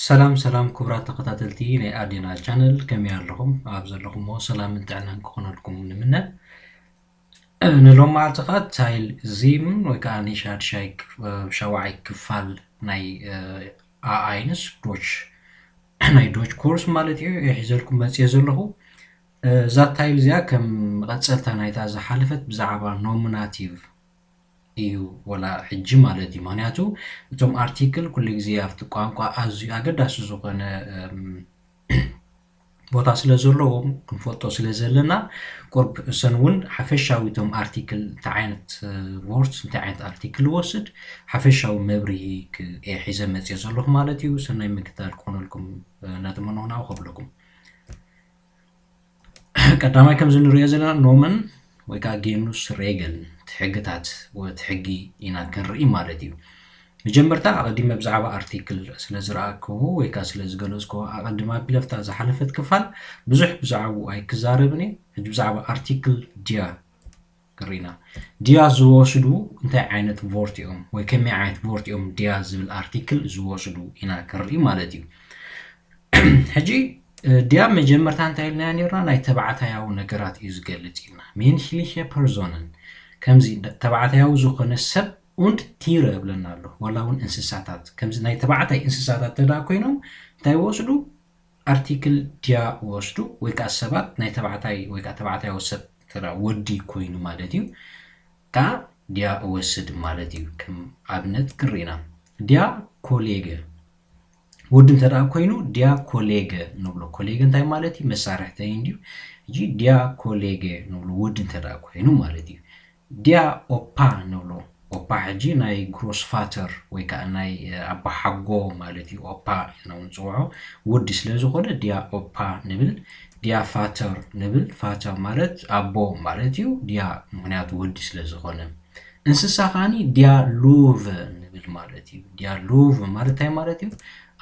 ሰላም ሰላም ክቡራት ተኸታተልቲ ናይ ኣዴና ቻነል፣ ከመይ ኣለኹም? ኣብ ዘለኹሞ ሰላምን ጥዕናን ክኾነልኩም ንምነ። ንሎም መዓልቲ ኸዓ ታይል ዚም ወይ ከዓ ንሻድሻይ ክፍ-፣ እ፣ ሻውዓይ ክፋል ናይ፣ እ፣ ኣኣይንስ ዶች፣ ናይ ዶች ኮርስ ማለት እዩ፣ እየ ሒዘልኩም መፅየ ዘለኹ። እ፣ እዛ ታይል እዚኣ ከም መቐፀልታ ናይታ ዝሓለፈት ብዛዕባ ኖሚናቲቭ እዩ፣ ወላ ሕጂ ማለት እዩ። ምኽንያቱ እቶም ኣርቲክል ኩሉ ግዜ ኣብቲ ቋንቋ ኣዝዩ ኣገዳሲ ዝኾነ፣ እም፣ ቦታ ስለ ዘለዎም ክንፈልጦ ስለ ዘለና፣ ቁርብ እሰን እውን ሓፈሻዊ እቶም ኣርቲክል እንታይ ዓይነት፣ እ፣ ቮርት እንታይ ዓይነት ኣርቲክል ይወስድ፣ ሓፈሻዊ መብርሂ ክ-፣ እየ ሒዘ መፅየ ዘለኹ ማለት እዩ። ሰናይ ምክታል ክኾነልኩም፣ እ፣ እናተመነኹ ናብኡ ከብለኩም። ቀዳማይ ከምዚ ንሪኦ ዘለና ኖመን ወይ ከዓ ጌኑስ ሬገል፣ እቲ ሕግታት ወይ እቲ ሕጊ ኢና ክንርኢ ማለት እዩ። መጀመርታ ኣቐዲመ ብዛዕባ ኣርቲክል ስለ ዝረኣክዎ ወይ ከዓ ስለ ዝገለጽክዎ፣ ኣቐድም ኣቢለ ኣብታ ዝሓለፈት ክፋል ብዙሕ ብዛዕባኡ ኣይክዛረብን እየ። ሕጂ ብዛዕባ ኣርቲክል ድያ ክርኢና። ድያ ዝወስዱ እንታይ ዓይነት ቮርት እዮም ወይ ከመይ ዓይነት ቮርት እዮም ድያ ዝብል ኣርቲክል ዝወስዱ ኢና ክንርኢ ማለት እዩ። ሕጂ፣ እ፣ ድያ መጀመርታ እንታይ ኢልናያ ነይርና? ናይ ተባዕታያዊ ነገራት እዩ ዝገልጽ ኢልና። Männliche Personen፣ ከምዚ ደ-፣ ተባዕታያዊ ዝኾነ ሰብ፣ und Tiere ይብለና ኣሎ፣ ዋላ እውን እንስሳታት። ከምዚ ናይ ተባዕታይ እንስሳታት ተደኣ ኮይኖም እንታይ ይወስዱ? ኣርቲክል ድያ ይወስዱ፣ ወይ ከዓ ሰባት ናይ ተባዕታይ ወይ ከዓ ተባዕታያዊ ሰብ ተደኣ ወዲ ኮይኑ ማለት እዩ። ከዓ ድያ እወስድ ማለት እዩ። ከም ኣብነት ክርኢና ድያ ኮሌገ ወዲ እንተ ደኣ ኮይኑ ድያ ኮሌገ ንብሎ። ኮሌገ እንታይ ማለት እዩ? መሳርሕተይ እንድዩ። ሕጂ ድያ ኮሌገ ንብሎ ወዲ እንተ ደኣ ኮይኑ ማለት እዩ። ድያ ኦፓ ንብሎ። ኦፓ ሕጂ ናይ ግሮስፋተር ወይ ከዓ ናይ፣ እ፣ ኣባሓጎ ማለት እዩ። ኦፓ ኢልና እውን ንፅውዖ። ወዲ ስለ ዝኾነ ድያ ኦፓ ንብል። ድያ ፋተር ንብል። ፋተር ማለት ኣቦ ማለት እዩ። ድያ ምኽንያቱ ወዲ ስለ ዝኾነ። እንስሳ ከዓኒ ድያ ሎቭ ንብል ማለት እዩ። ድያ ሎቭ ማለት እንታይ ማለት እዩ?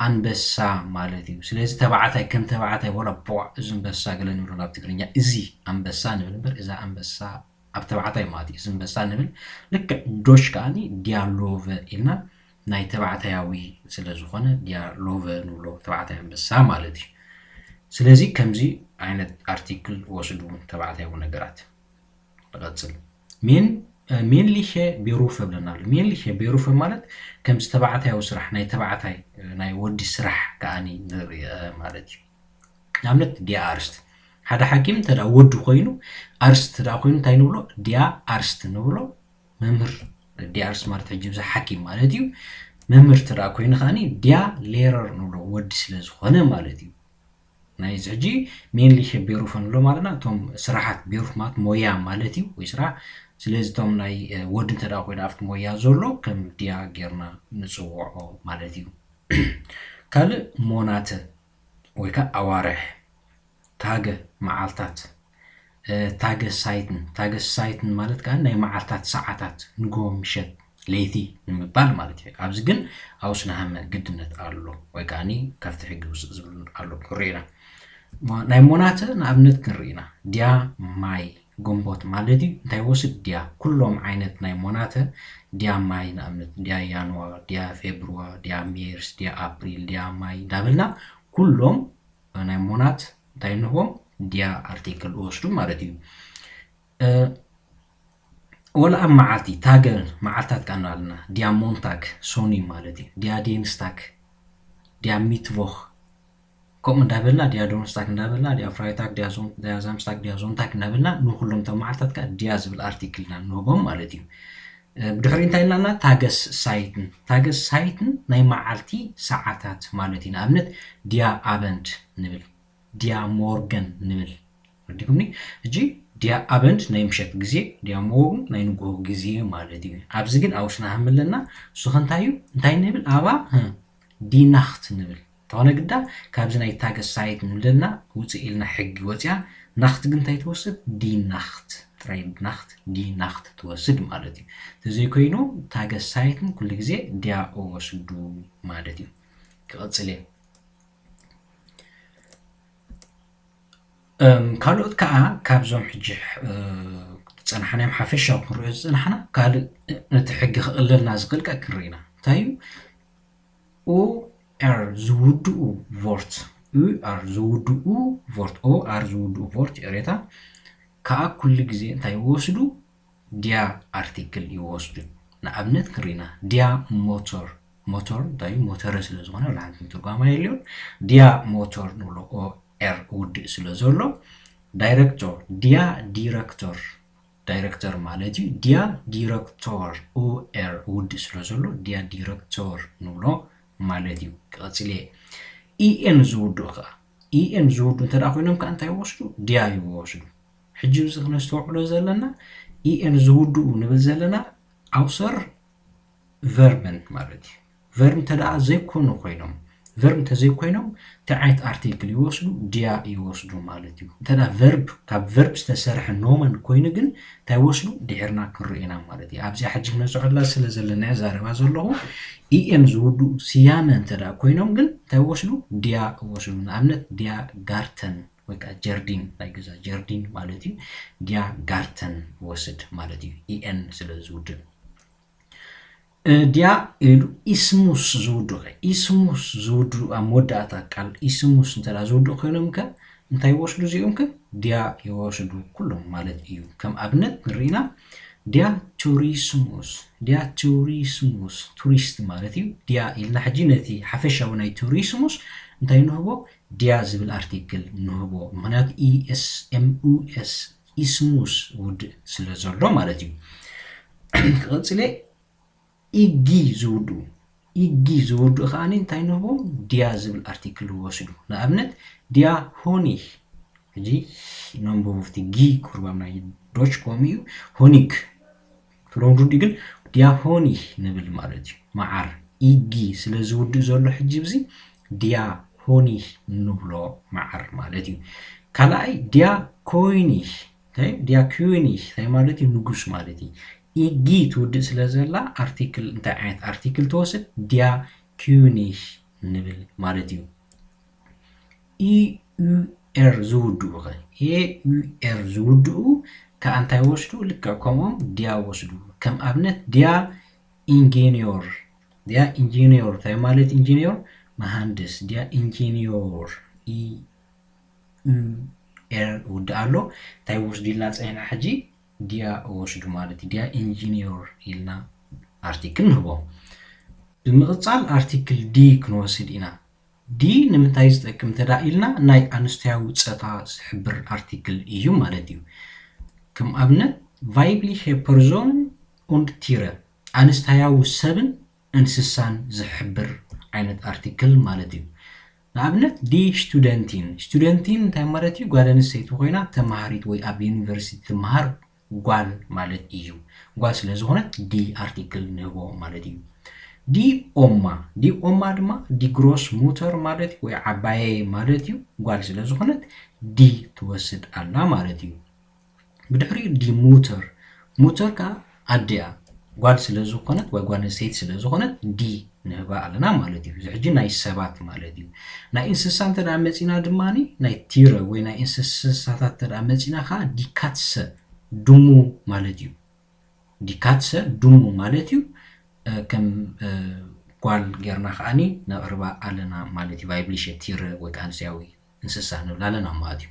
ኣንበሳ ማለት እዩ። ስለዚ ተባዕታይ ከም ተባዕታይ ወላ ቦዕ እዚ ኣንበሳ ገለ ንብሎ ናብ ትግርኛ እዚ ኣንበሳ ንብል እምበር እዛ ኣንበሳ ኣብ ተባዕታይ ማለት እዩ። እዚ ኣንበሳ ንብል። ልክዕ ዶሽ ከዓኒ ድያ ሎቭ ኢልና ናይ ተባዕታያዊ ስለ ዝኾነ ድያ ሎቭ ንብሎ ተባዕታይ ኣንበሳ ማለት እዩ። ስለዚ ከምዚ ዓይነት ኣርቲክል ወስዱ ተባዕታያዊ ነገራት። ንቐጽል። ሜን-፣ እ፣ ሜንሊሸ ቤሩፈ ብለና ኣሎ። ሜንሊሸ ቤሩፈ ማለት ከም ዝተባዕታያዊ ስራሕ፣ ናይ ተባዕታይ፣ እ፣ ናይ ወዲ ስራሕ ከኣኒ ንርኢ፣ እ፣ ማለት እዩ። ንኣብነት ዲኣ ኣርስት። ሓደ ሓኪም እንተ ደኣ ወዲ ኮይኑ፣ ኣርስት እንተ ደኣ ኮይኑ እንታይ ንብሎ? ዲያ ኣርስት ንብሎ። መምህር፣ ዲያ ኣርስት ማለት ሕጂ ብዛ ሓኪም ማለት እዩ። መምህር እንተ ደኣ ኮይኑ ከኣኒ ዲያ ሌረር ንብሎ፣ ወዲ ስለ ዝኾነ ማለት እዩ። ናይ እዚ ሕጂ ሜንሊሸ ቤሩፈ ንብሎ ማለት ና፣ እቶም ስራሓት ቤሩፍ ማለት ሞያ ማለት እዩ፣ ወይ ስራሕ። ስለዚ እቶም ናይ፣ እ፣ ወዲ እንተ ደኣ ኮይኑ ኣብቲ ሞያ ዘሎ ከም ዲያ ጌርና ንጽውዖ ማለት እዩ። ካልእ ሞናተ ወይ ከኣ ኣዋርሕ፣ ታገ መዓልታት፣ እ፣ ታገ ሳይትን። ታገ ሳይትን ማለት ከኣ ናይ መዓልታት ሰዓታት፣ ንግሆ ምሸት ለይቲ ንምባል ማለት እዩ። ኣብዚ ግን ኣውስናሃመ ግድነት ኣሎ ወይ ከኣኒ ካብቲ ሕጊ ውፅእ ዝብሉ ኣሎ ክንርኢ ኢና። ሞ-፣ ናይ ሞናተ ንኣብነት ክንርኢ ኢና። ድያ ማይ ግንቦት ማለት እዩ። እንታይ ወስድ ድያ? ኩሎም ዓይነት ናይ ሞናተ ድያ ማይ ንኣብነት ድያ ያንዋር፣ ድያ ፌብርዋር፣ ድያ ሜርስ፣ ድያ ኣፕሪል፣ ድያ ማይ እንዳበልና ኩሎም ናይ ሞናት እንታይ ንህቦም? ድያ ኣርቲክል ወስዱ ማለት እዩ። እ፣ ወላ ኣብ መዓልቲ፣ ታገ መዓልታት ከኣ ኣለና። ድያ ሞንታግ፣ ሶኒ ማለት እዩ። ድያ ዴንስታግ፣ ድያ ሚትቮኽ፣ ከምኡ እንዳበልና፣ ድያ ዶንስታግ እንዳበልና፣ ድያ ፍራይታግ፣ ድያ ዞን-፣ ድያ ዛምስታግ፣ ድያ ዞንታግ እንዳበልና፣ ንኩሎም እቶም መዓልታት ከኣ ድያ ዝብል ኣርቲክል ኢና ንህቦም ማለት እዩ። እ፣ ብድሕሪኡ እንታይ ኢልና ኣለና? ታገስ ሳይትን። ታገስ ሳይትን ናይ መዓልቲ ሰዓታት ማለት እዩ። ንኣብነት፣ ድያ ኣበንድ ንብል፣ ድያ ሞርገን ንብል። ረዲኹምኒ? ሕጂ ድያ ኣበንድ ናይ ምሸት ግዜ፣ ድያ ሞርገን ናይ ንግሆ ግዜ ማለት እዩ። ኣብዚ ግን ኣውስናሃም ኣለና። እሱ ኸ እንታይ እዩ? እንታይ ንብል? ኣባ፣ ህ፣ ዲናኽት ንብል። እንተኾነ ግዳ ካብዚ ናይ ታገስ ሳይት ንብለልና ውፅእ ኢልና ሕጊ ወፂኣ፣ ናኽት ግን እንታይ ትወስድ? ዲናኽት። ጥራይ ናኽት፣ ዲናኽት ትወስድ ማለት እዩ። እንተዘይኮይኑ ታገስ ሳይትን ኩሉ ግዜ ድያ እወስዱ ማለት እዩ። ክቐፅል እየ። እም፣ ካልኦት ከኣ ካብዞም ሕጂ፣ እ፣ ዝጸናሕናዮም ሓፈሻዊ ክንሪኦ ዝጸናሕና ካልእ ነቲ ሕጊ ክቕለልና ዝኽእል ከኣ ክንርኢ ኢና። እንታይ እዩ? ኡ ኦኤር ዝውድኡ ቮርት፣ ኦኤር ዝውድኡ ቮርት፣ ኦኤር ዝውድኡ ቮርት፣ ይቕሬታ፣ ከኣ ኩሉ ግዜ እንታይ ይወስዱ? ዲያ ኣርቲክል ይወስዱ። ንኣብነት ክንርኢና፣ ዲያ ሞቶር፣ ሞቶር እንታይ እዩ? ሞተረ ስለ ዝኾነ፣ ወላ ሓንቲ ትርጓማ የልዮን። ዲያ ሞቶር ንብሎ፣ ኦኤር ውድእ ስለ ዘሎ፣ ዳይረክቶር፣ ዲያ ዲረክቶር፣ ዳይረክተር ማለት እዩ። ዲያ ዲረክቶር፣ ኦኤር ውድእ ስለ ዘሎ፣ ዲያ ዲረክቶር ንብሎ ማለት እዩ። ክቐጽል እየ። ኢኤን ዝውድኡ ከኣ፣ ኢኤን ዝውድኡ እንተ ደኣ ኮይኖም ከኣ እንታይ ይወስዱ? ዲያ ይወስዱ። ሕጂ እዚ ክነስተውዕሎ ዘለና፣ ኢኤን ዝውድኡ ንብል ዘለና ኣውሰር ቨርብን ማለት እዩ። ቨርብ እንተ ደኣ ዘይኮኑ ኮይኖም፣ ቨርብ እንተ ዘይኮይኖም፣ እንታይ ዓይነት ኣርቲክል ይወስዱ? ዲያ ይወስዱ ማለት እዩ። እንተ ደኣ ቨርብ፣ ካብ ቨርብ ዝተሰርሐ ኖመን ኮይኑ ግን እንታይ ይወስዱ? ድሒርና ክንርኢ ኢና ማለት እዩ። ኣብዚኣ ሕጂ ክነስዕላ ስለ ዘለና እየ ዛረባ ዘለኹ። ኢኤን ዝውድኡ ስያመ እንተ ደኣ ኮይኖም ግን እንታይ ይወስዱ? ዲያ ይወስዱ። ንኣብነት ዲያ ጋርተን ወይ ከዓ ጀርዲን፣ ናይ ገዛ ጀርዲን ማለት እዩ። ዲያ ጋርተን ይወስድ ማለት እዩ፣ ኢኤን ስለ ዝውድእ። እ፣ ዲያ ኢሉ ኢስሙስ ዝውድኡ ኸ? ኢስሙስ ዝውድኡ ኣብ መወዳእታ ቃል ኢስሙስ እንተ ደኣ ዝውድኡ ኮይኖም ከ እንታይ ይወስዱ እዚኦም ከ? ዲያ ይወስዱ ኩሎም ማለት እዩ። ከም ኣብነት ንርኢና፣ ዲያ ቱሪስሙስ፣ ዲያ ቱሪስሙስ፣ ቱሪስት ማለት እዩ። ዲያ ኢልና ሕጂ ነቲ ሓፈሻዊ ናይ ቱሪስሙስ እንታይ ንህቦ? ዲያ ዝብል ኣርቲክል ንህቦ። ምኽንያቱ ኢኤስ ኤምኡኤስ ኢስሙስ ውድእ ስለ ዘሎ ማለት እዩ። ክቕጽል እየ። ኢጊ ዝውድኡ፣ ኢጊ ዝውድኡ ከኣ እንታይ ንህቦ? ዲያ ዝብል ኣርቲክል ይወስዱ። ንኣብነት ዲያ ሆኒግ፣ ሕጂ ነንብቦ፣ እቲ ጊ ቁርባብ ናይ ዶች ኮም እዩ። ሆኒግ ትለምዱ ግን ዲያ ሆኒግ ንብል ማለት እዩ። መዓር ኢጊ ስለ ዝውድእ ዘሎ ሕጂ ብዚ ዲያ ሆኒግ ንብሎ መዓር ማለት እዩ። ካልኣይ ዲያ ኮይኒግ፣ እንታይ? ዲያ ኩኒግ እንታይ ማለት እዩ? ንጉስ ማለት እዩ። ኢጊ ትውድእ ስለ ዘላ ኣርቲክል፣ እንታይ ዓይነት ኣርቲክል ትወስድ? ዲያ ኩኒግ ንብል ማለት እዩ። ኢዩኤር ዝውድኡ ኸ? ኤዩኤር ዝውድኡ ከኣ እንታይ ወስዱ? ልክዕ ከምኦም ዲያ ወስዱ። ከም ኣብነት ዲያ ኢንጂኒዮር፣ ዲያ ኢንጂኒዮር እንታይ ማለት ኢንጂኒዮር? መሃንድስ። ዲያ ኢንጂኒዮር፣ ኢዩኤር ውድእ ኣሎ። እንታይ ወስዱ ኢልና ጸኒሕና ሕጂ? ዲያ ወስዱ ማለት እዩ። ዲያ ኢንጂኒዮር ኢልና ኣርቲክል ንህቦ። ብምቕጻል ኣርቲክል ዲ ክንወስድ ኢና። ዲ ንምንታይ ዝጠቅም እንተ ደኣ ኢልና፣ ናይ ኣንስታያዊ ጸታ ዝሕብር ኣርቲክል እዩ ማለት እዩ። ከም ኣብነት፣ ቫይብሊኸ ፐርዞን ኡንድ ቲረ፣ ኣንስታያዊ ሰብን እንስሳን ዝሕብር ዓይነት ኣርቲክል ማለት እዩ። ንኣብነት፣ ዲ ስቱደንቲን፣ ስቱደንቲን እንታይ ማለት እዩ? ጓል ኣንስተይቲ ኮይና ተማሃሪት ወይ ኣብ ዩኒቨርሲቲ ትመሃር ጓል ማለት እዩ። ጓል ስለ ዝኾነት ዲ ኣርቲክል ንህቦ ማለት እዩ። ዲ ኦማ፣ ዲ ኦማ ድማ ዲ ግሮስ ሙተር ማለት እዩ፣ ወይ ዓባየይ ማለት እዩ። ጓል ስለ ዝኾነት ዲ ትወስድ ኣላ ማለት እዩ። ብድሕሪኡ ዲ ሙተር፣ ሙተር ከኣ ኣዲኣ ጓል ስለ ዝኾነት ወይ ጓል ኣንስተይቲ ስለ ዝኾነት ዲ ንህባ ኣለና ማለት እዩ። እዚ ሕጂ ናይ ሰባት ማለት እዩ። ናይ እንስሳ እንተ ደኣ መጺና ድማ ናይ ቲረ ወይ ናይ እንስሳታት እንተ ደኣ መጺና ከኣ ዲ ካትሰ ድሙ ማለት እዩ። ዲ ካትሰ ድሙ ማለት እዩ። እ፣ ከም፣ እ፣ ጓል ጌርና ከኣኒ ነቕርባ ኣለና ማለት እዩ። ቫይብሊሸ ቲረ ወይ ከኣ ኣንስያዊ እንስሳ ንብል ኣለና ማለት እዩ።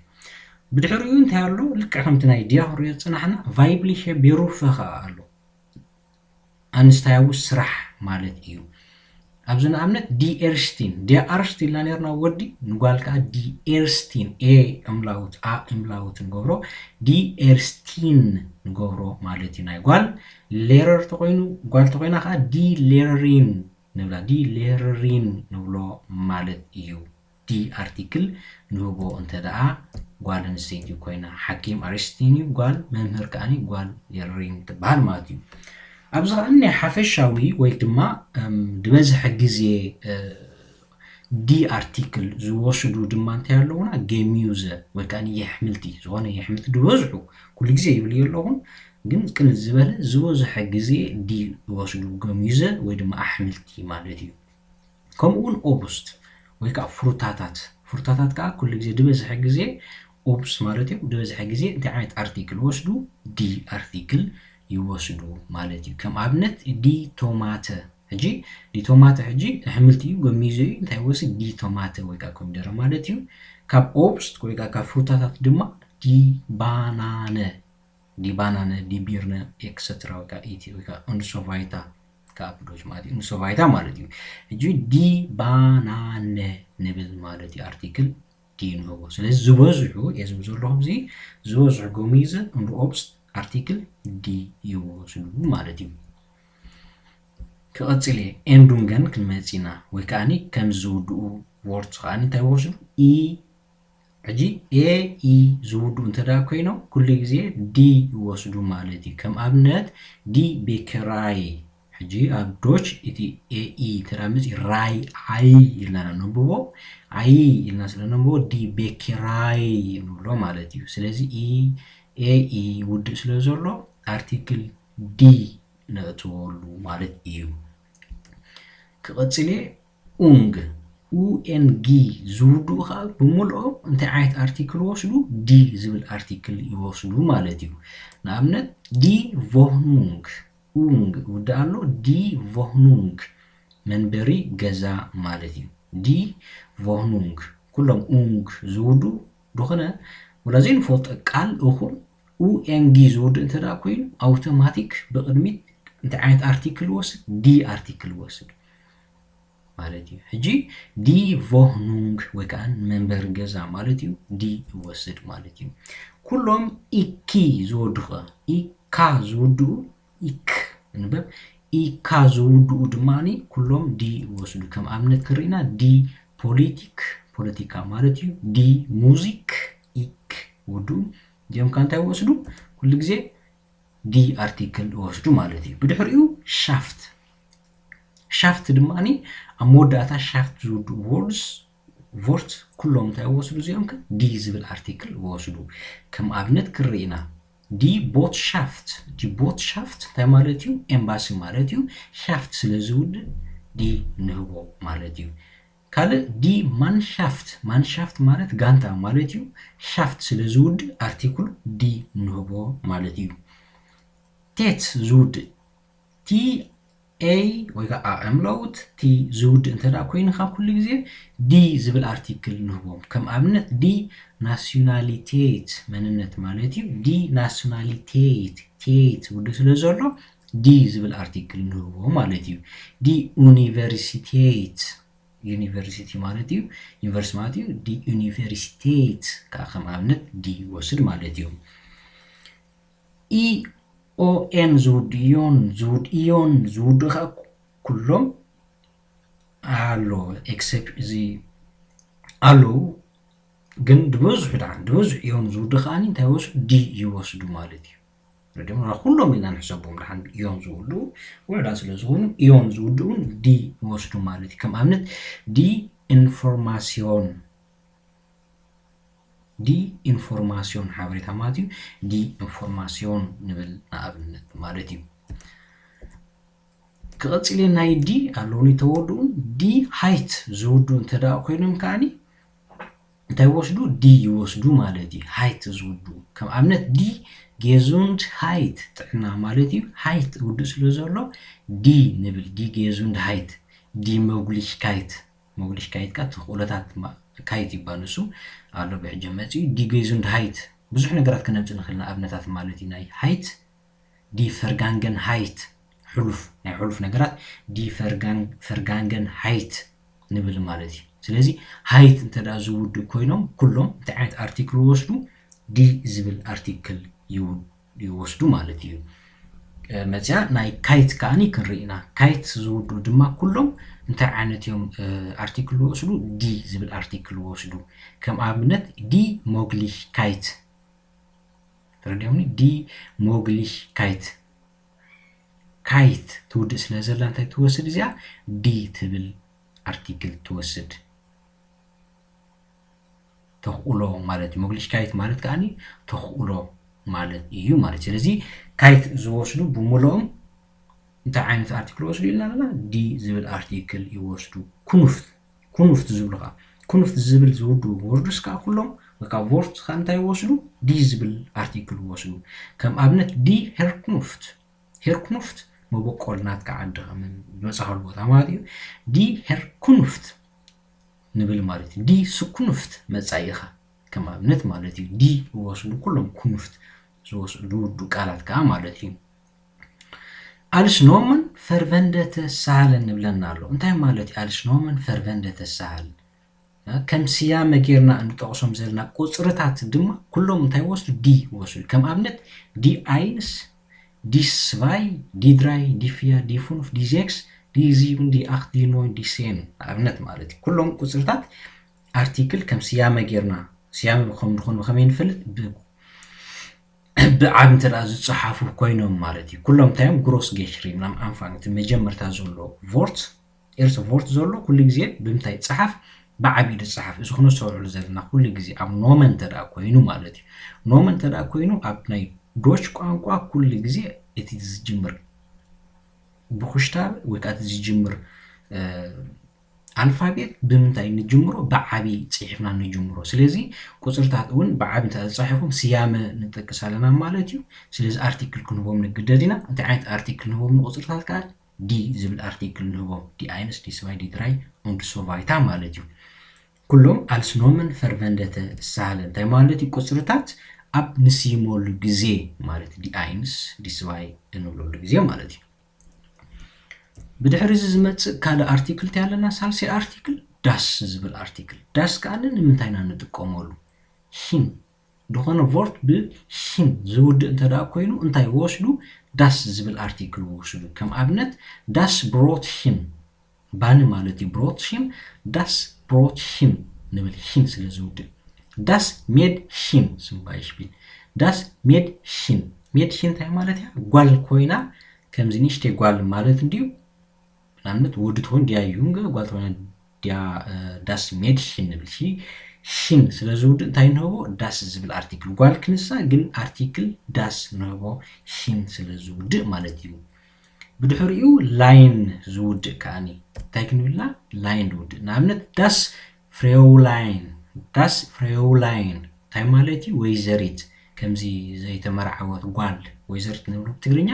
ብድሕሪኡ እንታይ ኣሎ? ልክዕ ከምቲ ናይ ዲያ ክንሪኦ ዝጸናሕና ቫይብሊሸ ቤሩፈ ከኣ ኣሎ። ኣንስታያዊ ስራሕ ማለት እዩ። ኣብዚ ንኣብነት ዲ ኤርስቲን፣ ዲያ ኣርስት ኢልና ነርና ወዲ፣ ንጓል ከኣ ዲ ኤርስቲን፣ ኤ እምላውት፣ ኣ እምላውት ንገብሮ፣ ዲ ኤርስቲን ንገብሮ ማለት እዩ ናይ ጓል። ሌረር ተኾይኑ፣ ጓል ተኾይና ከኣ ዲ ሌረሪን ንብላ፣ ዲ ሌረሪን ንብሎ ማለት እዩ። ዲ ኣርቲክል ንህቦ እንተ ደኣ ጓል ኣንስተይቲ ኮይና፣ ሓኪም ኣርስቲን እዩ ጓል፣ መምህር ከኣኒ ጓል ሌረሪን ትበሃል ማለት እዩ። ኣብዚ ከኣ ናይ ሓፈሻዊ ወይ ድማ፣ እም፣ ዝበዝሐ ግዜ፣ እ፣ ዲ ኣርቲክል ዝወስዱ ድማ እንታይ ኣለዉና? ገሚዩዘ ወይ ከኣ የሕምልቲ፣ ዝኾነ የሕምልቲ ዝበዝሑ፣ ኩሉ ግዜ ይብል የለኹን፣ ግን ቅልል ዝበለ ዝበዝሐ ግዜ ዲ ዝወስዱ ገሚዩዘ ወይ ድማ ኣሕምልቲ ማለት እዩ። ከምኡ እውን ኦብስት ወይ ከዓ ፍሩታታት፣ ፍሩታታት ከዓ ኩሉ ግዜ ዝበዝሐ ግዜ ኦብስት ማለት እዩ። ዝበዝሐ ግዜ እንታይ ዓይነት ኣርቲክል ይወስዱ? ዲ ኣርቲክል ይወስዱ ማለት እዩ። ከም ኣብነት ዲ ቶማተ፣ ሕጂ ዲ ቶማተ ሕጂ ኣሕምልቲ እዩ፣ ገሚዙ እዩ። እንታይ ይወስድ? ዲ ቶማተ ወይ ከዓ ኮሚደረ ማለት እዩ። ካብ ኦብስት ወይ ከዓ ካብ ፍሩታታት ድማ ዲ ባናነ፣ ዲ ባናነ፣ ዲ ቢርነ፣ ኤክሰትራ ወይ ከዓ ኢቲ ወይ ከዓ እንሶ ቫይታ፣ ከዓ ብዶች ማለት እዩ። እንሶ ቫይታ ማለት እዩ። ሕጂ ዲ ባናነ ንብል ማለት እዩ። ኣርቲክል ዲ ንህቦ። ስለዚ ዝበዝሑ፣ እየ ዝብል ዘለኹ፣ እዚ ዝበዝሑ ገሚዘ እንዶ ኦብስት ኣርቲክል ዲ ይወስዱ ማለት እዩ። ክቐጽል እየ። ኤንዱንገን ክንመጽእ ኢና። ወይ ከዓኒ ከም ዝውድኡ ዎርድስ ከዓኒ እንታይ ይወስዱ? ኢ፣ ሕጂ ኤ ኢ ዝውድኡ እንተ ደኣ ኮይኖም፣ ኩሉ ግዜ ዲ ይወስዱ ማለት እዩ። ከም ኣብነት፣ ዲ ቤከራይ። ሕጂ ኣብ ዶች እቲ ኤ ኢ እንተ ደኣ መጺኡ፣ ራይ ዓይ ኢልና ነንብቦ። ዓይ ኢልና ስለ ነንብቦ፣ ዲ ቤከራይ ንብሎ ማለት እዩ። ስለዚ ኢ፣ ኤ ኢ ውድእ ስለ ዘሎ፣ ኣርቲክል ዲ ነእትወሉ ማለት እዩ። ክቐጽል እየ። ኡንግ፣ ኡ ኤን ጊ ዝውድኡ ኸዓ ብምልኦም እንታይ ዓይነት ኣርቲክል ይወስዱ? ዲ ዝብል ኣርቲክል ይወስዱ ማለት እዩ። ንኣብነት፣ ዲ ቮህኑንግ፣ ኡንግ ውድእ ኣሎ፣ ዲ ቮህኑንግ መንበሪ ገዛ ማለት እዩ። ዲ ቮህኑንግ፣ ኩሎም ኡንግ ዝውድኡ፣ ዝኾነ ወላ ዘይንፈልጦ ቃል እኹል ኡ ኤን ጊ ዝውድእ እንተ ደኣ ኮይኑ፣ ኣውቶማቲክ ብቕድሚት እንታይ ዓይነት ኣርቲክል ይወስድ? ዲ ኣርቲክል ይወስድ ማለት እዩ። ሕጂ፣ ዲ ቮህኑንግ ወይ ከዓ መንበሪ ገዛ ማለት እዩ፣ ዲ ይወስድ ማለት እዩ። ኩሎም ኢኪ ዝወድኡ ኸ? ኢካ ዝውድኡ፣ ኢክ ንበብ፣ ኢካ ዝውድኡ ድማ ኩሎም ዲ ይወስዱ። ከም ኣብነት ክርኢና፣ ዲ ፖሊቲክ፣ ፖለቲካ ማለት እዩ። ዲ ሙዚክ፣ ኢክ ውድኡ። እዚኦም ከ እንታይ ይወስዱ? ኩሉ ግዜ ዲ ኣርቲክል ይወስዱ ማለት እዩ። ብድሕሪኡ ሻፍት። ሻፍት ድማ ኣብ መወዳእታ ሻፍት ዝውድኡ ዎርድስ፣ ቮርት፣ ኩሎም እንታይ ይወስዱ እዚኦም ከ? ዲ ዝብል ኣርቲክል ይወስዱ። ከም ኣብነት ክርኢና፣ ዲ ቦትሻፍት። ዲ ቦትሻፍት እንታይ ማለት እዩ? ኤምባሲ ማለት እዩ። ሻፍት ስለ ዝውድእ ዲ ንህቦ ማለት እዩ። ካልእ ዲ ማንሻፍት። ማንሻፍት ማለት ጋንታ ማለት እዩ። ሻፍት ስለ ዝውድእ ኣርቲክሉ ዲ ንህቦ ማለት እዩ። ቴት ዝውድእ፣ ቲ ኤ ወይ ከዓ ኣእምለውት ቲ ዝውድእ እንተ ደኣ ኮይኑ፣ ካብ ኩሉ ግዜ ዲ ዝብል ኣርቲክል ንህቦም። ከም ኣብነት፣ ዲ ናሲዮናሊቴት መንነት ማለት እዩ። ዲ ናሲዮናሊቴት፣ ቴት ውድእ ስለ ዘሎ፣ ዲ ዝብል ኣርቲክል ንህቦ ማለት እዩ። ዲ ኡኒቨርሲቴት፣ ዩኒቨርሲቲ ማለት እዩ፣ ዩኒቨርሲቲ ማለት እዩ። ዲ ዩኒቨርሲቴት ከዓ ከም ኣብነት ዲ ይወስድ ማለት እዩ። ኢ ኦ ኤን ዝውድእ፣ ኢዮን ዝውድ-፣ ኢዮን ዝውድእ ከዓ ኩሎም ኣሎ፣ ኤክሰፕ-፣ እዚ ኣለዉ፣ ግን ዝበዝሑ ደኣ፣ ዝበዝሑ ኢዮን ዝውድእ ከዓኒ እንታይ ይወስዱ? ዲ ይወስዱ ማለት እዩ። ረድዮም፣ ኩሎም ኢልና ንሕሰቦም ደሓን ኢዮን ዝውድኡ ውሑዳት ስለ ዝኾኑ፣ ኢዮን ዝውድኡ እውን ዲ ይወስዱ ማለት እዩ። ከም ኣብነት፣ ዲ ኢንፎርማሲዮን፣ ዲ ኢንፎርማሲዮን ሓበሬታ ማለት እዩ። ዲ ኢንፎርማሲዮን ንብል ንኣብነት ማለት እዩ። ክቐጽል እየ። ናይ ዲ ኣለውኒ ተወድኡን፣ ዲ ሃይት ዝውድኡ እንተ ደኣ ኮይኖም ከዓኒ እንታይ ይወስዱ? ዲ ይወስዱ ማለት እዩ። ሃይት ዝውድኡ። ከም ኣብነት፣ ዲ ጌዙንድ ሃይት ጥዕና ማለት እዩ። ሃይት ውድእ ስለ ዘሎ ዲ ንብል። ዲ ጌዙንድ ሃይት፣ ዲ ሞግሊሽ ካይት። ሞግሊሽ ካይት ከኣ ተኽእሎታት ማ-፣ ካይት ይባል ንሱ ኣሎ ብሕጂ መጺኡ። ዲ ጌዙንድ ሃይት ብዙሕ ነገራት ክነምጽእ ንኽእል፣ ንኣብነታት ማለት እዩ። ናይ ሃይት፣ ዲ ፈርጋንገን ሃይት፣ ሕሉፍ፣ ናይ ሕሉፍ ነገራት፣ ዲ ፈርጋን-፣ ፈርጋንገን ሃይት ንብል ማለት እዩ። ስለዚ ሃይት እንተ ደኣ ዝውድእ ኮይኖም፣ ኩሎም እንታይ ዓይነት ኣርቲክል ይወስዱ? ዲ ዝብል ኣርቲክል ይው-፣ ይወስዱ ማለት እዩ። እ፣ መጽያ ናይ ካይት ከኣኒ ክንርኢ ኢና። ካይት ዝውድኡ ድማ ኩሎም እንታይ ዓይነት እዮም፣ እ፣ ኣርቲክል ይወስዱ? ዲ ዝብል ኣርቲክል ይወስዱ። ከም ኣብነት፣ ዲ ሞግሊሽ ካይት። ተረዲኦምኒ? ዲ ሞግሊሽ ካይት። ካይት ትውድእ ስለ ዘላ እንታይ ትወስድ እዚኣ? ዲ ትብል ኣርቲክል ትወስድ። ተኽእሎ ማለት እዩ። ሞግሊሽ ካይት ማለት ከኣኒ ተኽእሎ ማለት እዩ ማለት። ስለዚ ካይት ዝወስዱ ብምልኦም እንታይ ዓይነት ኣርቲክል ይወስዱ ኢልና ኣለና? ዲ ዝብል ኣርቲክል ይወስዱ። ኩኑፍት፣ ኩኑፍት ዝብሉ ኸዓ፣ ኩኑፍት ዝብል ዝውድኡ ወርድስ ከኣ ኩሎም፣ ወይ ከዓ ቮርት ከኣ እንታይ ይወስዱ? ዲ ዝብል ኣርቲክል ይወስዱ። ከም ኣብነት፣ ዲ ሄርኩኑፍት። ሄርኩኑፍት መበቆል ናትካ ዓዲ ከም መጻኻሉ ቦታ ማለት እዩ። Die Herkunft ንብል ማለት እዩ። Die Zukunft መጻኢኻ ከም ኣብነት ማለት እዩ። Die ዝወስዱ ኩሎም Kunft ዝወስዱ ቃላት ከዓ ማለት እዩ። Als Nomen verwendete Zahlen ንብለና ኣሎ። እንታይ ማለት እዩ? Als Nomen verwendete Zahlen ከም ስያመ ጌርና እንጠቕሶም ዘለና ቁፅርታት ድማ ኩሎም እንታይ ወስዱ? Die ወስዱ። ከም ኣብነት die eins, die zwei, die drei, die vier, die fünf, die sechs, die sieben, die acht, die neun, die zehn ኣብነት ማለት እዩ። ኩሎም ቁፅርታት ኣርቲክል ከም ስያመ ጌርና ስያመ ከም ዝኾኑ ከመይ ንፈልጥ? ብዓብ እንተ ዝፀሓፉ ኮይኖም ማለት እዩ። ኩሎም እንታይ እዮም? Groß geschrieben am Anfang እቲ መጀመርታ ዘሎ Wort ኤርስ ቮርት ዘሎ ኩሉ ግዜ ብምንታይ ይፀሓፍ? ብዓብዩ ዝፀሓፍ። እዚ ክነስተውዕሉ ዘለና ኩሉ ግዜ ኣብ ኖመን እንተ ኮይኑ ማለት እዩ። ኖመን እንተ ኮይኑ ኣብ ናይ ዶች ቋንቋ ኩሉ ግዜ እቲ ዝጅምር ብኩሽታ ወይ ከዓ እቲ ዝጅምር ኣልፋቤት ብምንታይ ንጅምሮ? ብዓቢ ፅሒፍና ንጅምሮ። ስለዚ ቁፅርታት እውን ብዓቢ እንተ ዝፀሓፎም ስያመ ንጠቅስ ኣለና ማለት እዩ። ስለዚ ኣርቲክል ክንህቦም ንግደድ ኢና። እንታይ ዓይነት ኣርቲክል ንህቦም ንቁፅርታት ከዓ? Die ዝብል ኣርቲክል ንህቦም። Die eins, die zwei, die drei und so weiter ማለት እዩ። ኩሎም als Nomen verwendete Zahlen እንታይ ማለት እዩ? ቁፅርታት ኣብ ንስይመሉ ግዜ ማለት die eins, die zwei እንብለሉ ግዜ ማለት እዩ። ብድሕሪ እዚ ዝመፅእ ካልእ ኣርቲክል እንታይ ኣለና? ሳልሳይ ኣርቲክል das ዝብል ኣርቲክል። Das ከዓ ንምንታይ ኢና ንጥቀመሉ? Hin ዝኾነ ቮርት ብ hin ዝውድእ እንተ ደኣ ኮይኑ እንታይ ይወስዱ? Das ዝብል ኣርቲክል ይወስዱ። ከም ኣብነት das Brot hin ባኒ ማለት እዩ። Brot hin፣ das Brot hin ንብል hin ስለ ዝውድእ። Das Mädchen zum Beispiel፣ das Mädchen፣ Mädchen እንታይ ማለት እያ? ጓል ኮይና ከምዚ ንእሽተይ ጓል ማለት እንድዩ። ንኣብነት ወዲ ትኾን der Junge፣ ጓል ትኾን der das Mädchen ንብል። Hin ስለ ዝውድእ እንታይ ንህቦ? Das ዝብል ኣርቲክል። ጓል ክንሳ ግን ኣርቲክል das ንህቦ hin ስለ ዝውድእ ማለት እዩ። ብድሕሪኡ ላይን ዝውድእ ከኣኒ እንታይ ክንብልና? ላይን ዝውድእ። ንኣብነት das Fräulein፣ das Fräulein እንታይ ማለት እዩ? ወይዘሪት፣ ከምዚ ዘይተመርዓወት ጓል ወይዘሪት ንብሎ ብትግርኛ።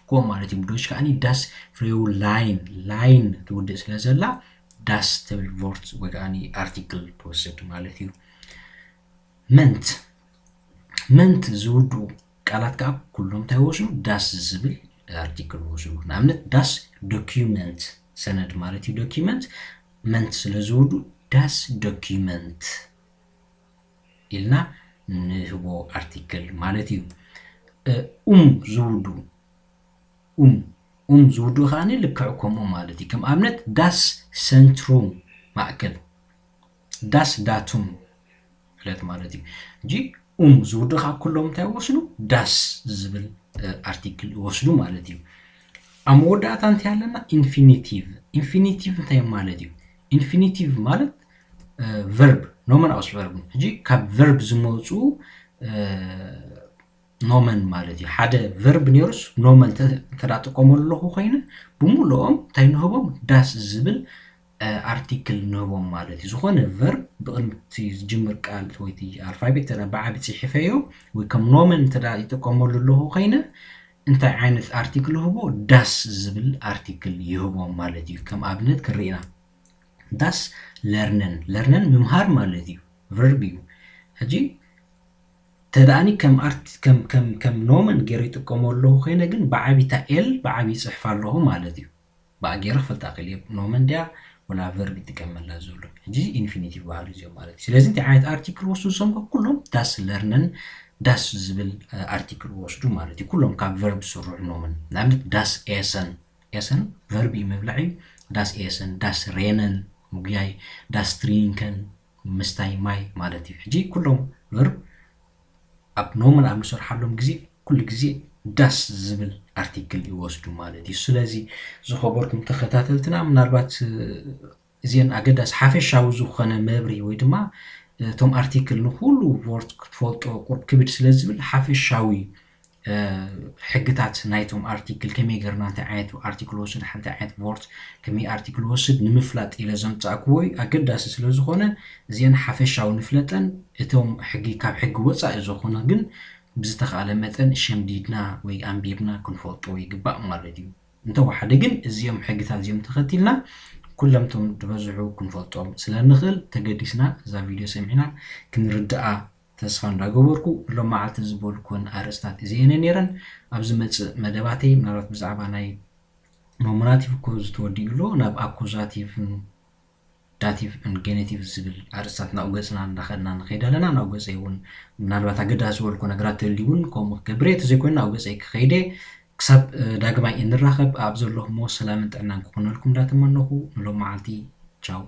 ከምኡ ማለት እዩ። ብዶች ከኣኒ das Fräulein፣ ላይን ትውድእ ስለ ዘላ das ትብል ቮርት ወይ ከኣኒ ኣርቲክል ትወስድ ማለት እዩ። Ment፣ Ment ዝውድኡ ቃላት ከዓ ኩሎም እንታይ ወስዱ? Das ዝብል ኣርቲክል ወስዱ። ንኣብነት das Dokument ሰነድ ማለት እዩ። Dokument፣ Ment ስለ ዝውዱ das Dokument ኢልና ንህቦ ኣርቲክል ማለት እዩ። um ዝውዱ፣ um፣ um ዝውዱ ከኣ ልክዕ ከምኡ ማለት እዩ። ከም ኣብነት das Zentrum ማእከል፣ das Datum ዕለት ማለት እዩ። ሕጂ um ዝውዱ ከኣ ኩሎም እንታይ ይወስዱ? Das ዝብል ኣርቲክል ይወስዱ ማለት እዩ። ኣብ መወዳእታ እንታይ ኣለና? Infinitive። Infinitive እንታይ ማለት እዩ? Infinitive ማለት verb፣ Nomen aus Verben። ሕጂ ካብ verb ዝመፁ Nomen ማለት እዩ። ሓደ verb ነይሩስ Nomen እንተ ጥቀመሉ ኣለኹ ኮይነ፣ ብምልኦም እንታይ ንህቦም? Das ዝብል ኣርቲክል ንህቦም ማለት እዩ። ዝኾነ verb ብቕድሚ እቲ ዝጅምር ቃል ወይ እቲ ኣልፋቤት እንተ ብዓቢ ፅሒፈዮ ወይ ከም Nomen እንተ ይጥቀመሉ ኣለኹ ኮይነ፣ እንታይ ዓይነት ኣርቲክል ይህቦ? Das ዝብል ኣርቲክል ይህቦም ማለት እዩ። ከም ኣብነት ክንርኢ ኢና። Das Lernen፣ Lernen ምምሃር ማለት እዩ፣ verb እዩ። ሕጂ ተደኣኒ ከም ኣርት ከም ከም ከም Nomen ገይረ ይጥቀመሉ ኣለኹ ኮይነ ግን ብዓቢ እታ L ብዓቢ ይፅሕፍ ኣለኹ ማለት እዩ። ብኣ ገይረ ክፈልጣ ክእል እየ፣ Nomen ድያ ወላ verb ይጥቀመላ ዘሎ። ሕጂ infinitive ባህሪ እዚኦም ማለት እዩ። ስለዚ እንታይ ዓይነት ኣርቲክል ወስዱ? እዞም ኩሎም das Lernen፣ das ዝብል ኣርቲክል ወስዱ ማለት እዩ። ኩሎም ካብ verb ዝስርሑ Nomen። ንኣብነት das Essen፣ Essen verb እዩ፣ ምብላዕ እዩ። Das Essen፣ das Rennen ምጉያይ፣ das Trinken ምስታይ ማይ ማለት እዩ። ሕጂ ኩሎም verb ኣብ Nomen ኣብ ንሰርሓሎም ግዜ ኩሉ ግዜ das ዝብል ኣርቲክል ይወስዱ ማለት እዩ። ስለዚ ዝኸበርኩም ተኸታተልትና ምናልባት እዚአን ኣገዳሲ ሓፈሻዊ ዝኾነ መብርሂ ወይ ድማ እቶም ኣርቲክል ንኩሉ ቮርት ክትፈልጦ ቁርብ ክብድ ስለ ዝብል ሓፈሻዊ ሕግታት ናይቶም ኣርቲክል ከመይ ገርና እንታይ ዓይነት ኣርቲክል ወስድ ሓንቲ ዓይነት ቮርት ከመይ ኣርቲክል ወስድ ንምፍላጥ ኢለ ዘምፃእክዎ እዩ። ኣገዳሲ ስለ ዝኾነ እዚአን ሓፈሻዊ ንፍለጠን እቶም ሕጊ ካብ ሕጊ ወፃኢ ዝኾነ ግን ብዝተኻእለ መጠን ሸምዲድና ወይ ኣንቢብና ክንፈልጦ ይግባእ ማለት እዩ። እንተወሓደ ግን እዚኦም ሕግታት እዚኦም ተኸቲልና ኩሎም ቶም ዝበዝሑ ክንፈልጦም ስለ ንኽእል ተገዲስና እዛ ቪድዮ ሰሚዕና ክንርድኣ ተስፋ እንዳገበርኩ ሎም መዓልቲ ዝበልኩን ኣርእስታት እዚአነ ነይረን። ኣብ ዝመፅእ መደባተይ ምናልባት ብዛዕባ ናይ ኖሚናቲቭ እኮ ዝተወዲኡ ኣሎ ናብ ኣኩዛቲቭን ዳቲቭ ን ጌኔቲቭ ዝብል ኣርእስታት ናብኡ ገፅና እንዳኸድና ንኸይድ ኣለና። ናብኡ ገፀይ እውን ምናልባት ኣገዳሲ ዝበልኩ ነገራት ተልዩ እውን ከምኡ ክገብር እየ። ተዘይኮይኑ ናብኡ ገፀይ ክኸይደ ክሳብ ዳግማይ እንራኸብ ኣብ ዘለኹሞ ሰላምን ጥዕናን ክኾነልኩም እንዳተመነኹ ንሎም መዓልቲ ቻው።